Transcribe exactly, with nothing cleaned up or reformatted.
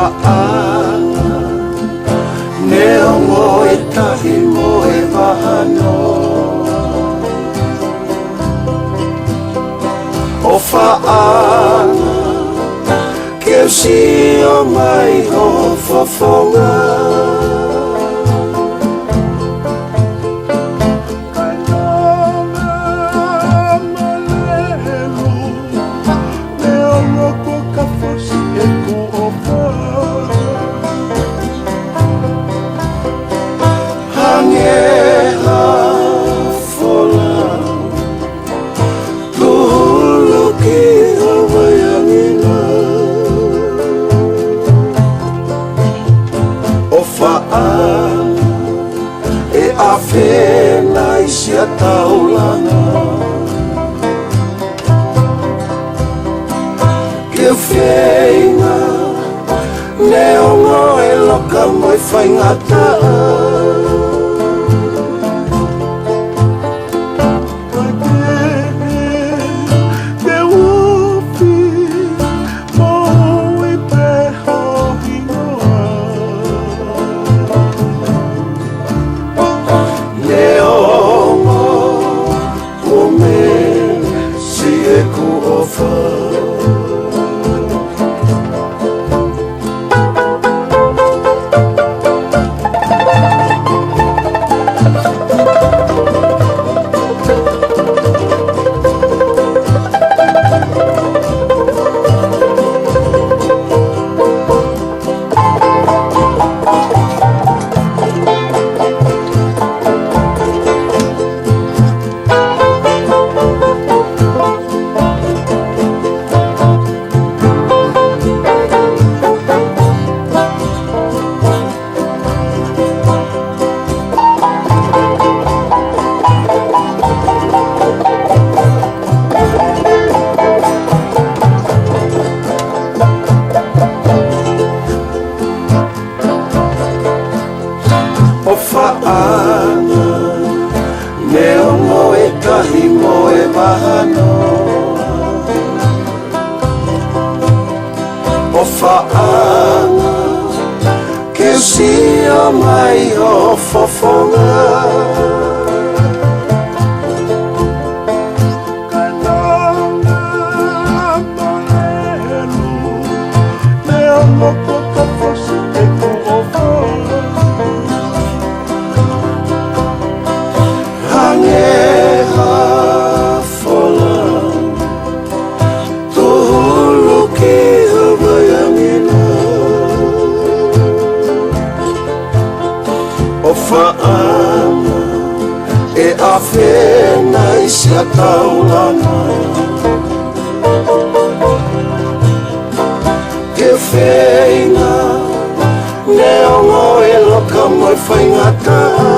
Faʻa neongo e tahi mo e vahanoa, ʻofa ʻana ke u sio mai ho fofonga. Kainanga malelu, neongo kuo ka fosi ʻeku ʻofa. Hangē ha folau, tūhulu ki Havaiʻi ange na. ʻOfa ʻana ʻe ʻafē nai siʻa taulanga ke u feinga, neongo e loka mo e faingataʻa. Kae kehe ke u ofi, moʻui pē ho hingoa. Neongo kuo mesi ʻeku ʻofa. ʻOfa ʻana, neongo e tahi mo e vahanoa. ʻOfa ʻana ke u sio mai ho fofonga. Kainanga malelu, neongo kuo ka fosi ʻeku ʻofa. Hangē ha folau, tūhulu ki Havaiʻi ange na. ʻOfa ʻana ʻe ʻafē nai siʻa taulanga ke u feinga, neongo e loka mo e faingataʻa.